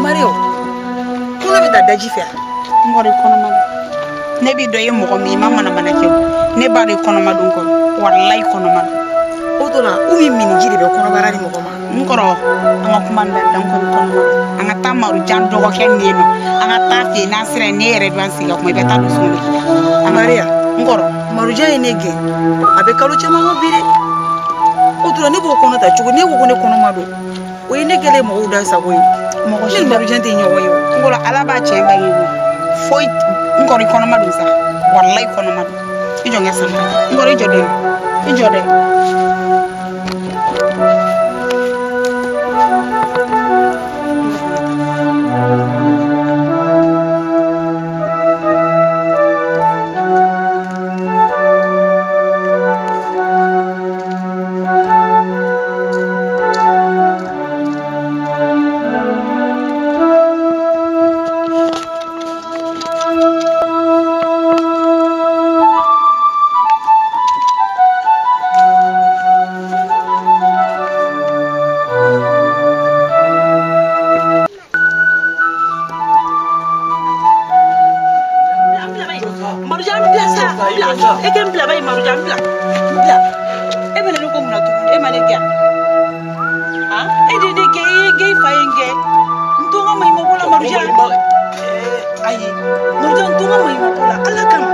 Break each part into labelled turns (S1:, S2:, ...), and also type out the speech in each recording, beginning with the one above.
S1: Mario, kuna bɛ taa daji fɛ n kɔrɔ i kɔnɔma don ne b'i dɔn i ye mɔgɔ min i ma manamana kɛ ne b'a dɔn i kɔnɔma don kɔrɔ walayi kɔnɔma don
S2: o to la u min miniji de bɛ kɔnɔbara di mɔgɔ ma
S1: n kɔrɔ an ka kuma da n kɔrɔ kɔnɔma don an ka taa Marujan dɔgɔkɛ nin yen nɔ an ka taa fɛ yen n'an sera yen ne yɛrɛ b'an sigi ka kuma i bɛ taa don so kɔnɔ
S2: Maria
S1: n kɔrɔ
S2: Marujan ye ne gɛn a bɛ kalo caman bɔ bi dɛ o to la ne b'o kɔnɔ ta cogo ne ko ko ne kɔnɔma don o ye ne kɛlen mɔgɔw da sago ye
S1: mɔgɔ si
S2: ne ni Marujan tɛ ɲɔgɔn ye o
S1: n kɔrɔ ala b'a cɛ bange ko foyi n kɔrɔ i kɔnɔma don sa walayi kɔnɔma don i jɔ n ka san n kɔrɔ i jɔ dɛ i jɔ dɛ.
S2: E kɛ n bila ba ye Marujan bila bila e bɛ na ne ko mun na tuguni e ma ne gɛn han e de ye ne gɛn i ye n gɛn i fa ye n gɛn n to n ka maɲumanko la Marujan ayi Marujan n to n ka maɲumanko la ala kama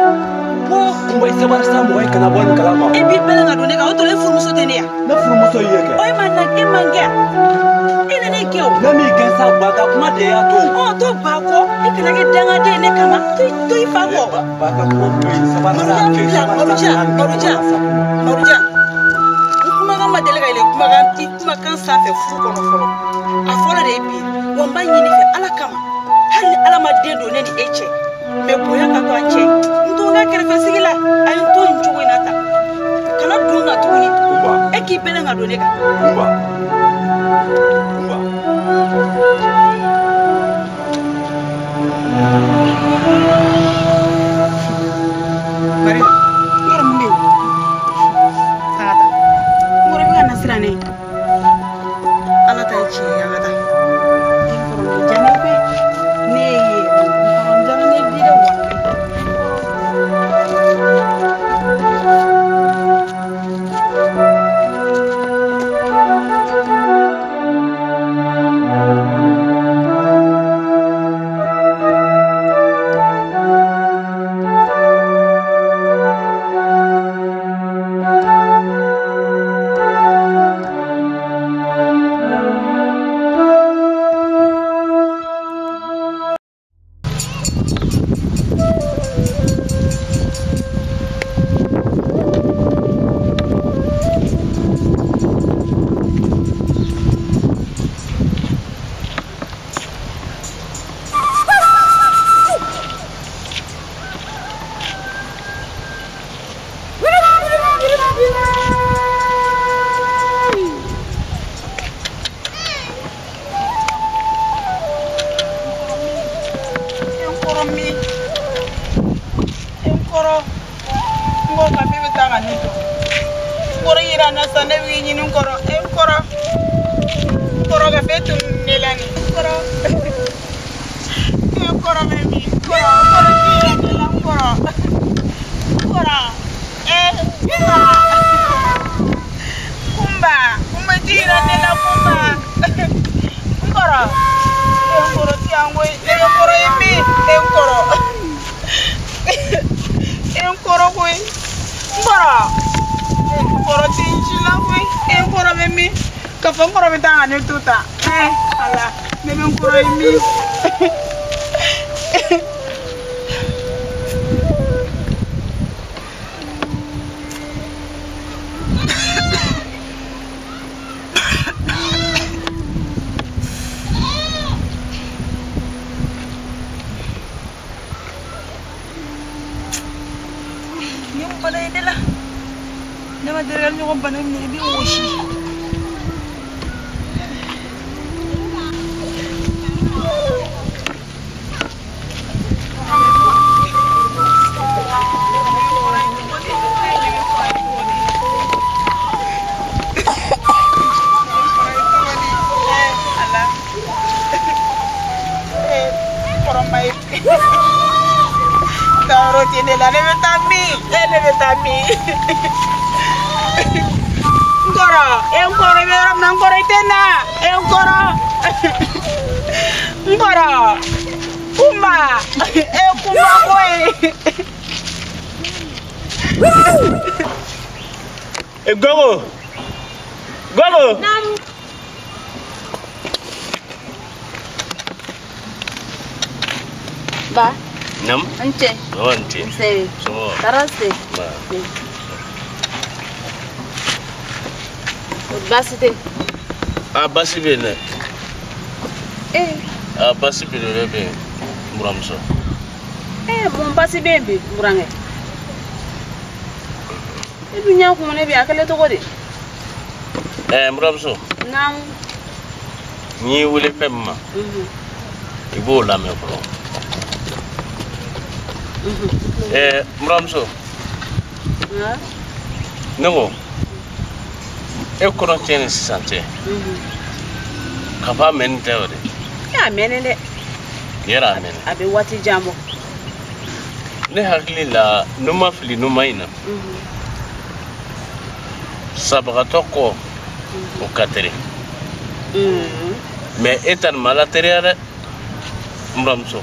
S2: bɔ
S3: Kunba i sabali sa mɔgɔ ye kana bɔ nin kalama
S2: e b'i bɛlɛn ka don ne kan o tɔ la e furumuso tɛ ne ya
S3: ne furumuso y'i ye kɛ
S2: ɔ e ma na e ma n gɛn e na ne gɛn o
S3: ne m'i gɛn sa ba ka kuma de y'a to
S2: ɔ to ba kɔ e kana kɛ dangaden ye ne kama to i fa kɔ
S3: ba ka kuma to yen sabali sa
S2: Marujan Marujan Marujan n kumakan ma deli ka yɛlɛ kumakan i kumakan sanfɛ furu kɔnɔ fɔlɔ a fɔlɔ de ye bi wa n b'a ɲini fɛ ala kama hali ni ala ma den don ne ni e cɛ mɛ bonya ka to an cɛ n to n ka kɛrɛfɛ sigi la a ye n to nin cogo in na tan kana don k'i bɛlɛn ka don ne kan.
S3: Kunba. Kunba.
S1: Bari, n kɔrɔ mun bɛ yen? Taa ka taa. N kɔrɔ i bɛ ka na siran ne ye. Ala ta ye tiɲɛ ye, an ka taa. N kɔrɔ nin diya ne ye koyi. Ne ye n kɔrɔ n diyara ne ye bi dɛ walayi.
S3: Gogo! Gogo!
S1: Naam.
S2: Ba.
S4: Naam.
S2: Nche.
S4: Oh, nche.
S2: Nse.
S4: So.
S2: Tarase.
S4: Ba.
S2: Basi te.
S4: Ah, basi bɛ yen dɛ.
S2: Eh.
S4: Ah, basi belebele bɛ yen, n buramuso.
S2: Eh, mun basi bɛ yen bi, n burankɛ? E dun y'a kun ne bi a kɛlen cogo di?
S4: Eh, n buramuso.
S2: Naamu.
S4: N y'i wele fɛn min ma. I b'o lamɛn fɔlɔ. Eh, n buramuso. Ne ko. E kɔnɔ tiɲɛ ni sisan cɛ. Ka fɔ a mɛnni tɛ o de.
S2: E a mɛnnen dɛ.
S4: Yɛrɛ a mɛnna.
S2: A bɛ waati jan bɔ.
S4: Ne hakili la n'u ma fili n'u ma ɲina. Sabagatɔ kɔ o ka teli. Mɛ e ta nin ma lateliya dɛ. N buramuso.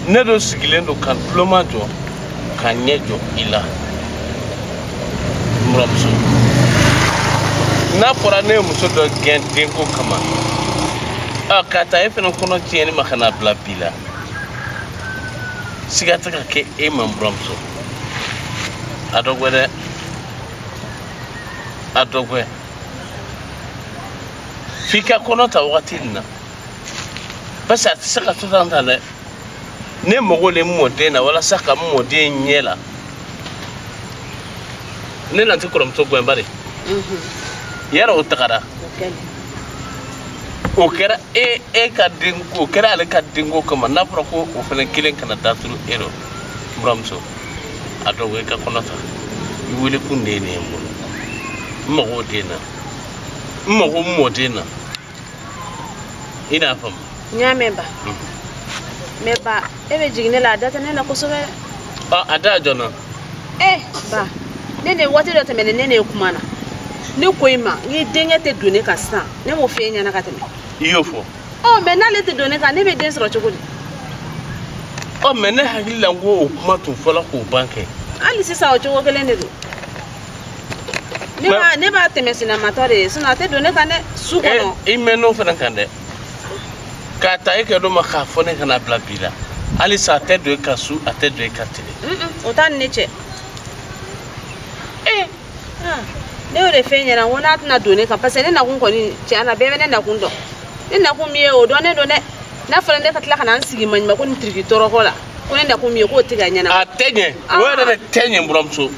S4: Ne dun sigilen don ka n tulo majɔ ka n ɲɛ jɔ i la. N buramuso. N'a fɔra ne ye muso dɔ gɛn denko kama a ka taa e fana kɔnɔ tiɲɛni ma ka na bila bi la siga tɛ ka kɛ e ma n buramuso a dɔ gwɛ dɛ a dɔ gwɛ f'i ka kɔnɔ ta wagati nin na parce que a tɛ se ka to tan tan dɛ ne mago le mɔden na walasa ka n mɔden ɲɛ la ne na tɛ kɔrɔmuso gɛn bari. Yɛrɛ o tagara. O kɛra e ka denko, o kɛra ale ka denko kama. N'a fɔra ko o fana kelen kana daturu e rɔ, n buramuso, a dɔw e ka kɔnɔ ta. I wele kun de ye nin ye n bolo. N mago den na. N mago mɔden na. I n'a faamu.
S1: N y'a mɛn ba. Mais ba, e bɛ jigin ne la, a da tɛ ne la kosɛbɛ.
S4: A da jɔn na?
S1: Ba, ne de waati dɔ tɛmɛnen ne ye kuma na. Ne ko i ma, n k'i denkɛ tɛ don ne kan sisan. Ne m'o f'e ɲɛna ka tɛmɛ.
S4: I y'o fɔ.
S1: Mais n'ale tɛ don ne kan, ne bɛ den sɔrɔ cogo di?
S4: Mais ne hakili la n ko o kuma tun fɔla k'o ban kɛ.
S1: Hali sisan o cogo kelen de don. Ne b'a tɛmɛ sinamatɔ de ye, sinon a tɛ don ne kan dɛ, su kɔnɔ.
S4: I mɛnn'o fana kan dɛ. K'a ta e kɛ dɔ ma k'a fɔ ne kana bila bi la. Halisa a tɛ don e ka su, a tɛ don e ka tile.
S1: O t'a ni ne cɛ. Ne y'o de f'e ɲɛna, n ko n'a tɛna don ne kan, parce que ne nakun kɔni tiɲɛ na bɛɛ bɛ ne nakun dɔn. Ne nakun min ye o dɔnnen don dɛ. N'a fɔra ne ka tila ka na n sigi maɲuman ko nin tiriki tɔɔrɔko la, ko ne nakun min ye k'o tɛ ka ɲɛnabɔ.
S4: A tɛ ɲɛ, o yɛrɛ de tɛ ɲɛ n buramuso.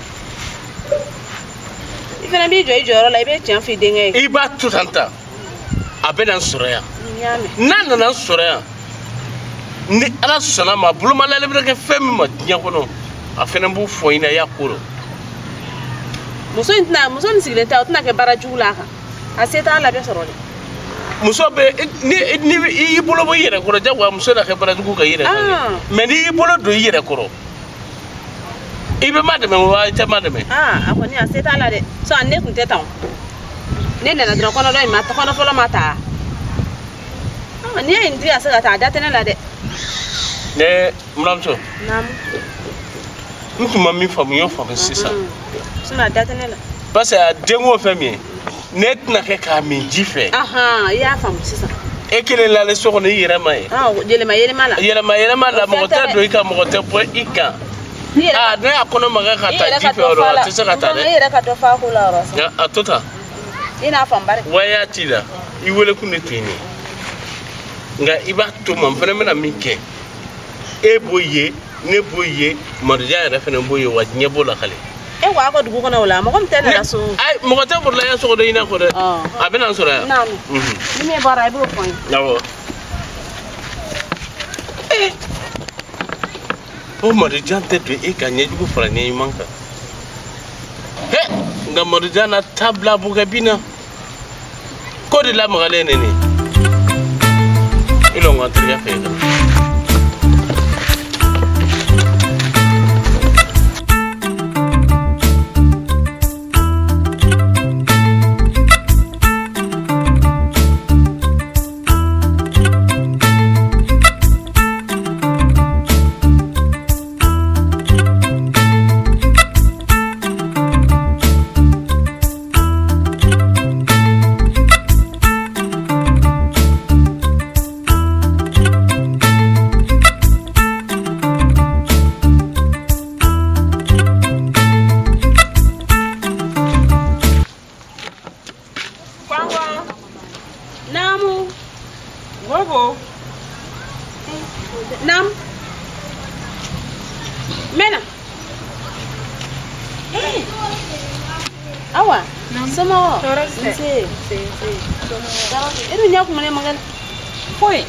S1: I fana b'i jɔ i jɔyɔrɔ la, i bɛ tiɲɛ f'i denkɛ ye.
S4: I b'a to tan tan, a bɛ na n sɔrɔ yan. N'a nana n sɔrɔ yan, ni Ala sɔnna ma, bolomalalen bɛna kɛ fɛn min ma diɲɛ kɔnɔ, a fana b'o fɔ i ɲɛna i y'a ko dɔn.
S1: Muso in tɛna, muso min sigilen tɛ, o tɛna kɛ baara jugu la a kan. A se t'a la bɛ sɔrɔ dɛ.
S4: Muso bɛ ni i y'i bolo bɔ i yɛrɛ kɔrɔ, jagoya muso na kɛ baara jugu kan i yɛrɛ kan. Mais n'i y'i bolo don i yɛrɛ kɔrɔ, i bɛ ma dɛmɛ wa i tɛ ma dɛmɛ?
S1: A kɔni a se t'a la dɛ. Sinon ne tun tɛ tan o. Ne nana dɔrɔn kɔnɔ dɔ in ma, kɔnɔ fɔlɔ ma ta. N'i ye nin di a se ka taa, a da tɛ ne la dɛ.
S4: Ne buramuso.
S1: Naamu.
S4: N tun ma min faamu, n y'o faamu sisan.
S1: Sinon a da tɛ ne la.
S4: Parce que a denko fɛn min ye, ne tɛna kɛ k'a min ji fɛ.
S1: I y'a faamu sisan.
S4: E kelen lalen so kɔnɔ i yɛrɛ ma ye.
S1: Yɛlɛma yɛlɛma la.
S4: Yɛlɛma yɛlɛma la, mɔgɔ tɛ don i kan, mɔgɔ tɛ bɔ i kan. Ne y'a kɔnɔ maga ka taa ji fɛ o yɔrɔ, a tɛ se ka taa dɛ.
S1: I yɛrɛ ka dɔ fɔ a ko la o yɔrɔ.
S4: A to tan.
S1: I n'a faamu bari.
S4: Waya t'i la, i wele kun de tun ye nin ye. Nka i b'a to ma, n fana bɛna min kɛ, e b'o ye, ne b'o ye, Marujan yɛrɛ fana b'o ye, wa diɲɛ b'o lakale.
S1: E ko a ka dugu kɔnɔ o la, mɔgɔ min tɛ nana so.
S4: Ayi, mɔgɔ tɛ bolola yan sogo dɔ ɲini a kɔ dɛ. A bɛ na n sɔrɔ yan.
S1: Naamu. Ni min bɔra, i b'o fɔ n ye.
S4: Awɔ. O Marujan tɛ don e ka ɲɛjugu fara ɲɛ ɲuman kan. Nka Marujan na tabila bukɛ bin na. Ko de lamagalen ne nin. I lɔn ko an terikɛ fɛ yen.
S2: Foyi.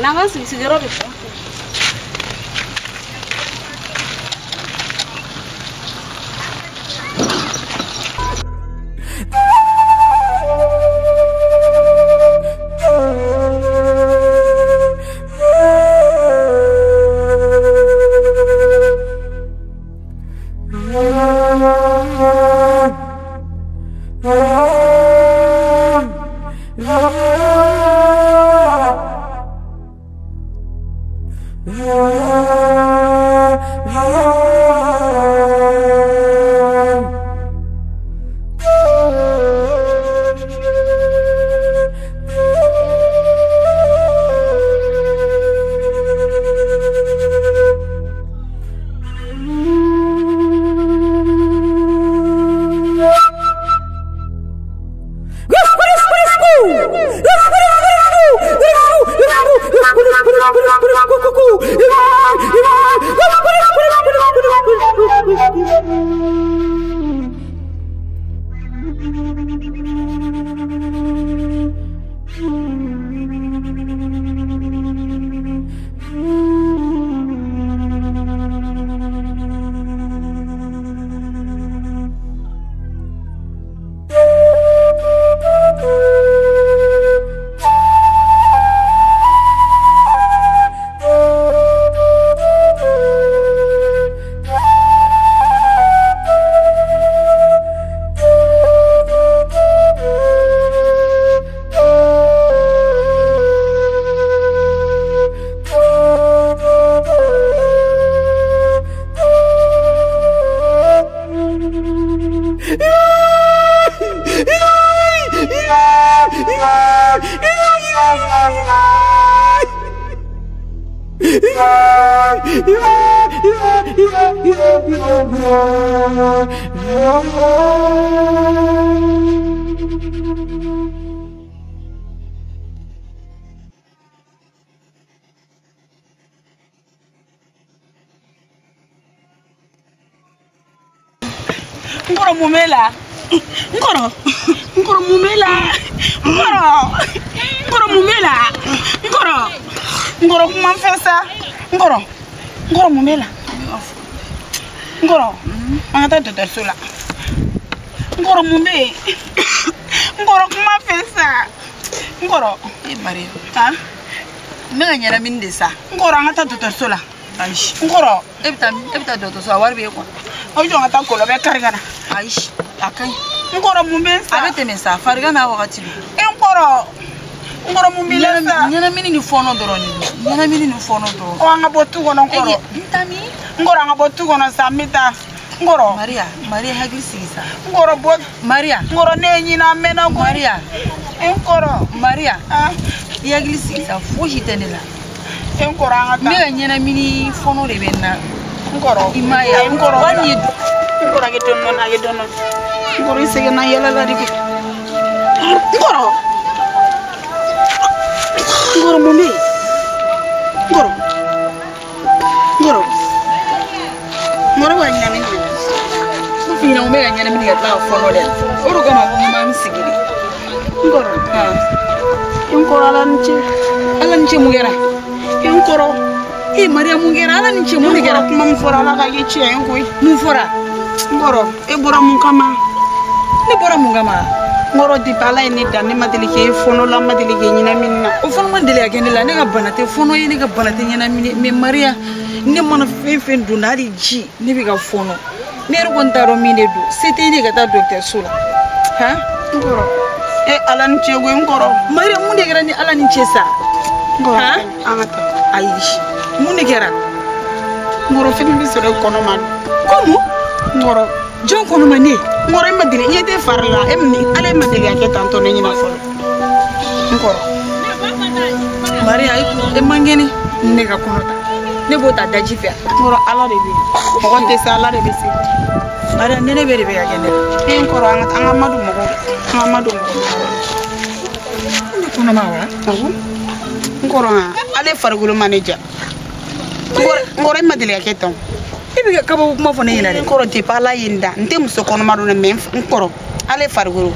S1: N'an ka sigi sigiyɔrɔ bɛ. Nkɔrɔ mun b'e la? Nkɔrɔ, nkɔrɔ mun b'e la? Nkɔrɔ, nkɔrɔ mun b'e la? Nkɔrɔ, nkɔrɔ kuma n fɛ sa. Nkɔrɔ, nkɔrɔ mun b'e la? Nkɔrɔ, an ka taa dɔgɔtɔrɔso la. Nkɔrɔ mun bɛ yen? Nkɔrɔ kuma n fɛ sa. Nkɔrɔ.
S2: E Maria.
S1: Han?
S2: N bɛ ka ɲɛnamini de sa.
S1: Nkɔrɔ an ka taa dɔgɔtɔrɔso la.
S2: Ayi.
S1: Nkɔrɔ.
S2: E bɛ taa dɔgɔtɔrɔso la, wari bɛ e kun.
S1: Aw jɔ n ka taa kɔlɔbɛ kari ka na.
S2: Ayi, a ka ɲi.
S1: N kɔrɔ mun bɛ sa?
S2: A bɛ tɛmɛ sa, farigan n'a wagati don.
S1: E n kɔrɔ, n kɔrɔ mun b'i la sa?
S2: Ɲɛnamini ni fɔɔnɔ dɔrɔn de don. Ɲɛnamini ni fɔɔnɔ dɔrɔn.
S1: Ɔ an ka bɔ tu kɔnɔ n kɔrɔ.
S2: N taa min?
S1: N kɔrɔ an ka bɔ tu kɔnɔ sa, n bɛ taa. N kɔrɔ.
S2: Maria, Maria hakili sigi sa.
S1: N kɔrɔ bɔ.
S2: Maria.
S1: N kɔrɔ ne ye ɲinɛ a mɛnna koyi.
S2: Maria.
S1: E n kɔrɔ.
S2: Maria. I hakili sigi sa, fosi tɛ ne la.
S1: E n kɔrɔ an ka taa.
S2: N bɛ ka ɲɛnamini fɔɔnɔ de bɛ n na.
S1: N kɔrɔ.
S2: I m'a ye.
S1: Ayi n kɔrɔ.
S2: Wari ye.
S1: N kɔrɔ a kɛ dɔɔni dɔɔni, a kɛ dɔɔni dɔɔni. N kɔrɔ i sɛgɛnna yɛlɛ la de kɛ. N kɔrɔ. N kɔrɔ mun bɛ yen? N kɔrɔ. N kɔrɔ. N kɔrɔ bɛ ka ɲɛnamini de.
S2: N f'i ɲɛna ko n bɛ ka ɲɛnamini ka tila ka fɔɔnɔ dɛ. O de kama ko n b'an sigi de.
S1: N kɔrɔ. N kɔrɔ Ala ni ce.
S2: Ala ni ce mun kɛra?
S1: N kɔrɔ.
S2: E Maria mun kɛra? Ala ni ce mun de kɛra?
S1: Kuma min fɔra Ala ka kɛ tiɲɛ ye koyi.
S2: Mun fɔra?
S1: N kɔrɔ, e bɔra mun kama?
S2: Ne bɔra mun kama?
S1: N kɔrɔ depuis Ala ye ne dan ne ma deli k'e fɔɔnɔ la, n ma deli k'e ɲɛnamini na.
S2: O fana ma deli ka kɛ ne la. Ne ka bana tɛ fɔɔnɔ ye, ne ka bana tɛ ɲɛnamini. Mais Maria, ne mana fɛn fɛn dun hali ji, ne bɛ ka fɔɔnɔ. Ne yɛrɛ kɔni t'a dɔn min de don. Se tɛ ne ka taa dɔgɔtɔrɔso la. Han?
S1: N kɔrɔ. E Ala ni ce koyi n kɔrɔ.
S2: Maria mun de kɛra ni Ala ni ce sa?
S1: N kɔrɔ an ka taa.
S2: Ayi. Mun de kɛra?
S1: N kɔrɔ fɛn min bɛ sɔrɔ e kɔnɔ ma.
S2: Ko mun?
S1: N kɔrɔ.
S2: Jɔn kɔnɔ ma ne?
S1: N kɔrɔ e ma deli, i ɲɛ tɛ fari la, e min Ala e ma deli ka kɛ tan tɔ ne ɲɛna fɔlɔ. N kɔrɔ.
S2: Maria e man kɛnɛ ne ka kɔnɔ ta. Ne b'o ta daji fɛ.
S1: N kɔrɔ Ala de bɛ yen. Mɔgɔ tɛ se, Ala de bɛ se.
S2: Maria nɛnɛ bɛ de bɛ ka kɛ ne la.
S1: E n kɔrɔ an ka madon mɔgɔw la. An ka madon mɔgɔw la.
S2: Ne kɔnɔ ma wa?
S1: Awɔ. N kɔrɔ ale farikolo ma ne ja. N kɔrɔ e ma deli ka kɛ tan.
S2: E bɛ ka kabako kuma fɔ ne ɲɛna dɛ.
S1: N kɔrɔ depuis Ala ye n da, n tɛ muso kɔnɔma dɔn dɛ, mais n kɔrɔ ale farikolo.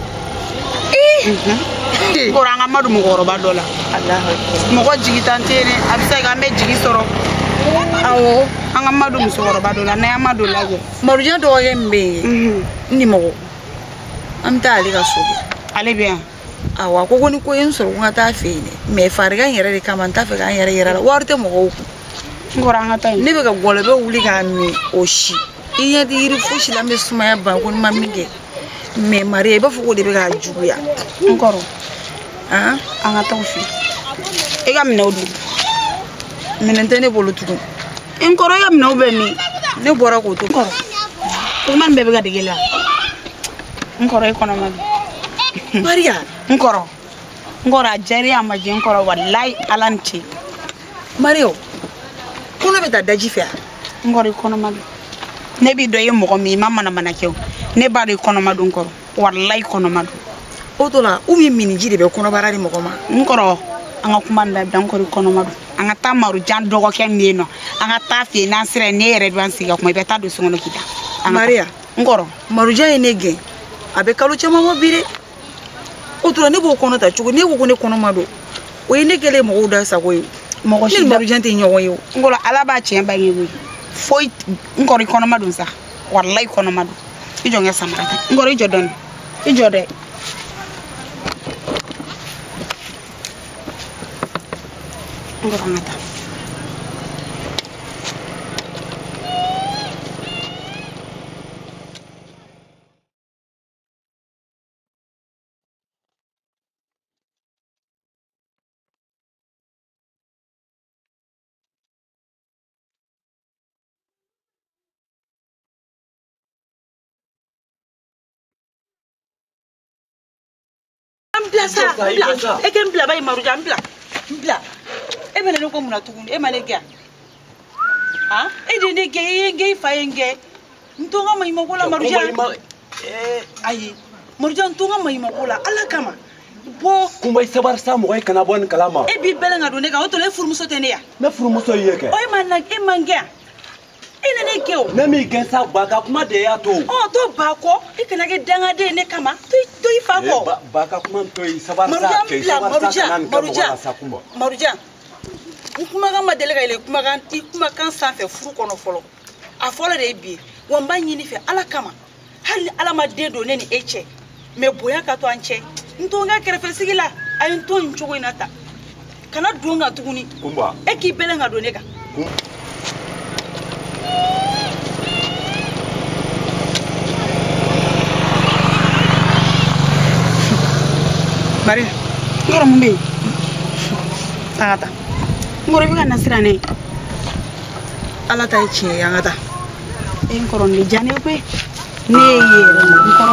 S1: N kɔrɔ an ka madon mɔgɔkɔrɔba dɔ la. Mɔgɔ jigi tan tɛ yen dɛ, a bɛ se ka kɛ an bɛ jigi sɔrɔ.
S2: Awɔ.
S1: An ka madon musokɔrɔba dɔ la, n'an y'an madon lajɛ.
S2: Marujan dɔgɔkɛ min bɛ yen, n ni mɔgɔ, an bɛ taa ale ka so kɛ.
S1: Ale bɛ yan.
S2: Awɔ, a ko ko ni ko ye n sɔrɔ ko n ka taa fɛ yen dɛ, mais farigan yɛrɛ de kama n t'a fɛ k'an yɛrɛ yira la, wari tɛ mɔgɔw kun.
S1: N kɔrɔ an ka taa yen.
S2: Ne bɛ ka gɔlɔbɛ wuli k'a min o si. I ɲɛ tɛ yiri fosi la n bɛ sumaya ban ko n ma min kɛ. Mais Maria i b'a fɔ k'o de bɛ k'a juguya.
S1: N kɔrɔ.
S2: Han?
S1: An ka taa o fɛ yen. E ka minɛnw dun?
S2: Minɛn tɛ ne bolo tugun.
S1: N kɔrɔ e ka minɛnw bɛ min?
S2: Ne bɔra k'o to.
S1: N kɔrɔ. Kuma nin bɛɛ bɛ ka dege la. N kɔrɔ e kɔnɔ ma bi.
S2: Maria.
S1: N kɔrɔ. N kɔrɔ a diyara e ye a ma diya n kɔrɔ walayi Ala ni ce.
S2: Maria kɔnɔ bɛ taa daji fɛ wa?
S1: N kɔrɔ i kɔnɔma don. Ne b'i dɔn i ye mɔgɔ min ye i ma manamana kɛ o. Ne b'a dɔn i kɔnɔma don n kɔrɔ. Walayi kɔnɔma don.
S2: O to la ou bien miniji de bɛ kɔnɔbara di mɔgɔ ma?
S1: N kɔrɔ an ka kuma nin dabila n kɔrɔ i kɔnɔma don. An ka taa Marujan dɔgɔkɛ min bɛ yen nɔ, an ka taa fɛ yen n'an sera yen ne yɛrɛ de b'an sigi ka kuma i bɛ taa don so kɔnɔ k'i da.
S2: Maria.
S1: N kɔrɔ.
S2: Marujan ye ne gɛn. A bɛ kalo caman bɔ bi dɛ. O tora ne b'o kɔnɔ ta cogo ne ko ko ne kɔnɔma don. O ye ne kɛlen mɔgɔw da sago ye.
S1: Mɔgɔ si
S2: ne ni Marujan tɛ ɲɔgɔn ye o.
S1: N kɔrɔ Ala b'a tiɲɛ bange koyi. Foyi n kɔrɔ i kɔnɔma don sa. Walayi kɔnɔma don. I jɔ n ka samara ta. N kɔrɔ i jɔ dɔɔni. I jɔ dɛ. N kɔrɔ an ka taa.
S2: bila sa, n bila. E kɛ n bila ba ye Marujan, n bila. N bila. E bɛ na ne ko mun na tuguni? E ma ne gɛn. Han? E de ye ne gɛn, i ye n gɛn, i fa ye n gɛn. N to n ka maɲumanko la Marujan. Ayi. Marujan, n to n ka maɲumanko la Ala kama. Bɔ.
S3: Kunba i sabari sa mɔgɔ ye kana bɔ nin kalama.
S2: E b'i bɛlɛn ka don ne kan, o tɔ la e furumuso tɛ ne ya.
S3: Ne furumuso y'i ye kɛ.
S2: Ɔ e ma na, e ma n gɛn. E na ne gɛn o.
S3: Ne m'i gɛn sa, ba ka kuma de y'a to.
S2: Ɔ to ba kɔ, i kana kɛ dangaden ye ne kama. To i fa kɔ.
S3: Ba ka kuma to yen, sabari sa kɛ, sabari sa kana nin kɛ mɔgɔ la sa Kunba.
S2: Marujan, n kumakan ma deli ka yɛlɛ kumakan i kumakan sanfɛ furu kɔnɔ fɔlɔ. A fɔlɔ de ye bi ye. Wa n b'a ɲini fɛ Ala kama. Hali ni Ala ma den don ne ni e cɛ. Mɛ bonya ka to an cɛ. N to n ka kɛrɛfɛsigi la, a ye n to nin cogo in na tan. Kana don n kan tuguni.
S3: Kunba.
S2: E k'i bɛlɛn ka don ne kan.
S1: Bari, n kɔrɔ mun bɛ yen? Taa ka taa. N kɔrɔ i bɛ ka na siran ne ye. Ala ta ye tiɲɛ ye, an ka taa. E n kɔrɔ nin bɛ diya ne ye koyi. Ne ye yɛrɛ n kɔrɔ.